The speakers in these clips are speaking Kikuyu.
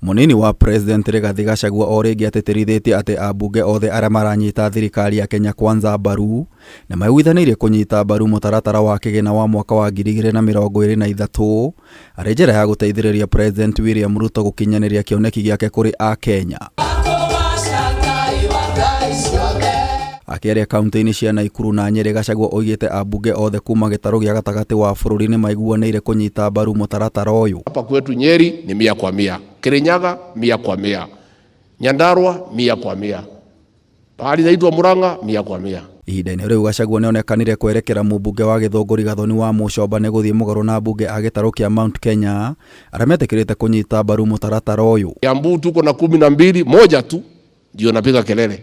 Mũnini wa President Rigathi Gachagua o rĩngĩ atĩtĩrithĩtie atĩ ambunge othe arĩa maranyita thirikari ya Kenya Kwanza mbaru nĩ maiguithanĩirie kũnyita mbaru mũtaratara wa kĩgĩna wa mwaka wa 2023 arĩ njĩra ya gũteithĩrĩria President William Ruto gũkinyanĩria kĩoneki gĩake kũrĩ Akenya. Akĩaria kaunti-inĩ cia Naikuru na Nyeri, Gachagua oigĩte ambunge othe kuma gĩtarũ gĩa gatagatĩ wa bũrũri nĩ maiguanĩire kũnyita mbaru mũtaratara ũyũ. Hapa kwetu Nyeri ni 100%, Kirinyaga 100%, Nyandarua 100%, pahali naitwa Murang'a 100%. Ihinda-inĩ rĩu Gachagua nĩonekanire kwerekera mũmbunge wa Gĩthũngũri Gathoni wa Mũcomba nĩ gũthiĩ mũgarũ na ambunge a gĩtarũ kĩa Mount Kenya arĩa metĩkĩrĩte kũnyita mbaru mũtaratara ũyũ. Kiambu tuko na 12, moja tu ndio napiga kelele,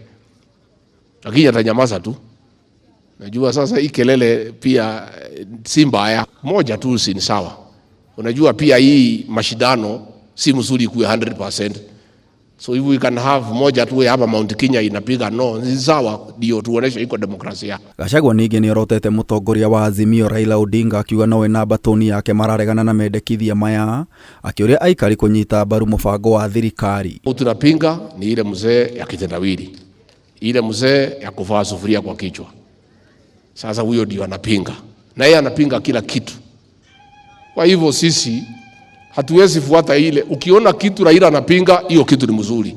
lakini atanyamaza tu. Najua sasa hii kelele pia si mbaya, moja tu si sawa. Unajua pia hii mashindano si mzuri kuwe 100%. So if we can have moja tu hapa Mount Kenya inapiga no, ni sawa, ndio tuoneshe iko demokrasia. Gachagua ningĩ nĩorotete mũtongoria wa Azimio Raila Odinga akiuga nowe na mbatũni yake mararegana na mendekithia maya, akĩũria aikari kũnyita mbaru mũbango wa thirikari. Tunapinga ni ile mzee ya kitendawili, ile mzee ya kuvaa sufuria kwa kichwa. Sasa huyo ndio anapinga, na yeye anapinga kila kitu. Kwa hivyo sisi hatuwezi fuata ile. Ukiona kitu Raila anapinga, hiyo kitu ni mzuri,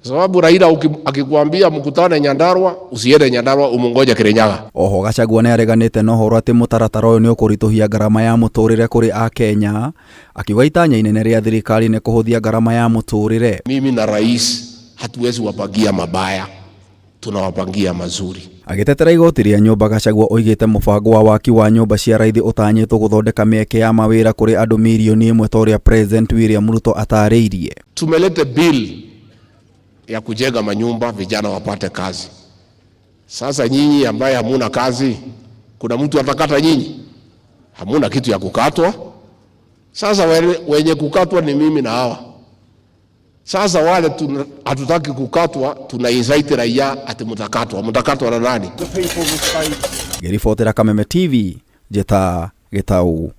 sababu Raila akikwambia mkutane Nyandarua, usiende Nyandarua, umungoje Kirinyaga. Oho Gachagua nĩ areganĩte na ũhoro atĩ mũtaratara ũyũ nĩ ũkũritũhia ngarama ya mũtũrĩre kũrĩ Akenya, akiuga itanya inene rĩa thirikari nĩ kũhũthia ngarama ya mũtũrĩre. Mimi na rais hatuwezi wapangia mabaya, tunawapangia mazuri. Agĩtetera igoti rĩa nyũmba, Gachagua oigĩte mũbango wa waki wa nyũmba cia raithi ũtanyĩtwo gũthondeka mĩeke ya mawĩra kũrĩ andũ mirioni 1 ta ũrĩa President William Ruto atarĩirie. Tumelete bill ya kujenga manyumba, vijana wapate kazi. Sasa nyinyi ambaye hamuna kazi, kuna mtu atakata nyinyi? Hamuna kitu ya kukatwa. Sasa wenye kukatwa ni mimi na hawa. Sasa wale hatutaki kukatwa, tuna incite raia ati mtakatwa. Mtakatwa na nani? Ngĩribotera Kameme TV, Njĩta Gĩtau.